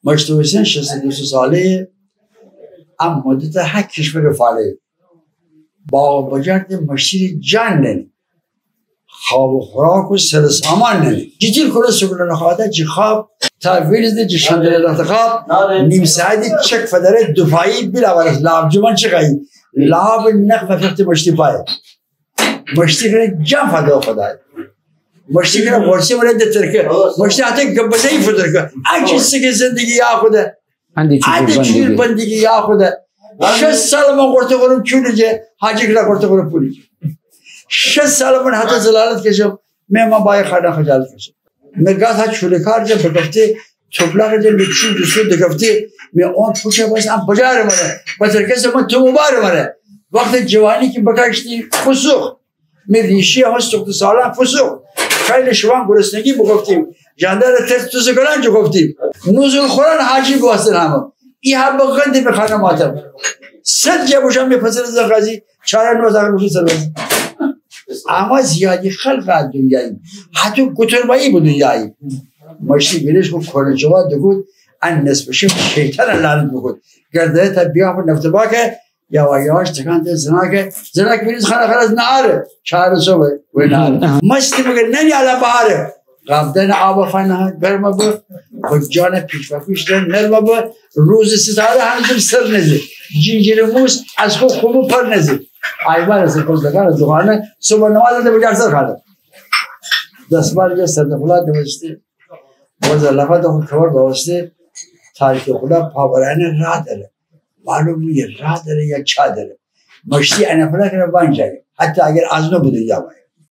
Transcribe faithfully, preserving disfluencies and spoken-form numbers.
مشتی حسین شصت و دو ساله، ام مدت هر کشور فاله. باغ و بجار ده مشتی ره جان ننی. خواب و خوراک و سر سامان ننی. جیتیل کره سوگلان خواده جی خواب، تا ویلیز ده جی شندره رخت خواب، نیم ساعتی چک فدره دوپایی بیلا ورس لاب جوان چی خایی؟ لاب نخ و فخت مشتی پایه. مشتی کنه جان فدا خدای. مشتی کنه ورسی وره ده ترکه. مشتی حتی گبزه‌ای فترکه. آن چی سکه زندگی یا خوده. آن ده چی جور بندگی یا خوده. شصت سال من قرطه خورم چونه جه، حاجی کلا قرطه خورم پولی جه. شصت سال من حتی زلالت کشم، می من بای خانه خجالت کشم. می گاز ها چوله کار جه بکفته، توپلاق جه می چول دوسو دکفته، می اون پوچه باز هم بجار مره، بتر کس من تو مبار مره. وقت جوانی که بکشتی فسوق، می ریشی هم سوخت سالان فسوق. خیلی شوان گرسنگی بگفتیم، جاندار ترس تو زگران جو گفتیم. نزول خوران حاجی بواستن همه. ای هم بغندی می خانه ماتم. صد جه بوشم می پسر زن غازی، چاره نو زن بوشم سر بازی. اما زیادی خلق از دنیایی، حتی گتربایی به دنیایی. مشتی بیلش کو کره جوا دکود، ان نصف شب شیطان لعنت بکود. گرده تا بیا خو نفت باکه، یواش یواش تکان ده زناکه، زناک بیلیز خانه خلاص نهاره، چهار صبح و نهاره. مشتی مگر ننی علا بهاره. قبدن آب فنا گرم به، خود جان پیش و پیش نرم به، روز ستاره هنوزم سر نزه، جینجیر موس از خود خوبو پر نزه. ایوان از خود دکان دکانه، صبح نماز ده بجار سر خانه. دستمال یا سر دفلا دوسته، باز لفا دخو کمر بوسته، تاریک خدا پاورانه راه داره. معلوم نیه راه داره یا چا داره. مشتی انه فلا کنه وانجایی. حتی اگر از نو به دنیا بایه.